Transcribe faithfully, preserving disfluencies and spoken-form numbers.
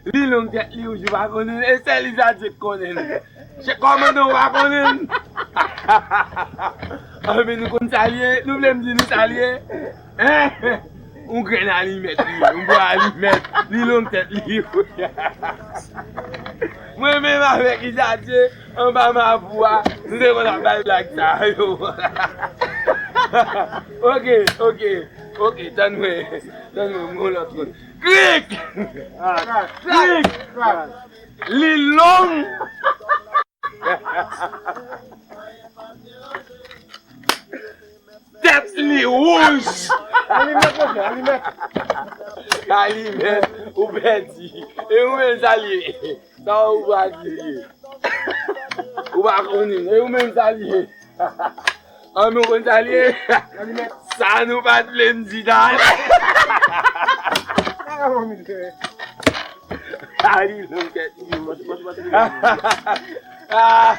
Li long tèt li wouj, ou pa konnen l. E sèl Izadyè k konnen l. Se kòmandan, ou pa konnen l. Anben, nou konn sa l ye? Nou vle m di nou sa l ye? Hein? Yon grenn alimèt li ye, yon gwo alimèt. Li long tèt li wouj. Mwen menm avèk Izadyè, anba mapou a, nou te konn ap bay blag sa yo. Ok, ok, ok, tann mwen, tann mwen, mwen yon lòt kote. Krik! Krik! Li long! Tèt li wouj! Alimèt, mesye, alimèt. Alimèt, ou pèdi. E ou menm sa l ye? Sa ou pa di l ye? Ou pa konnen. E ou menm sa l ye? An, nou konn sa l ye? Alimèt. Sa nou pa t vle m di, dale. Ali, long tèt li. Ah.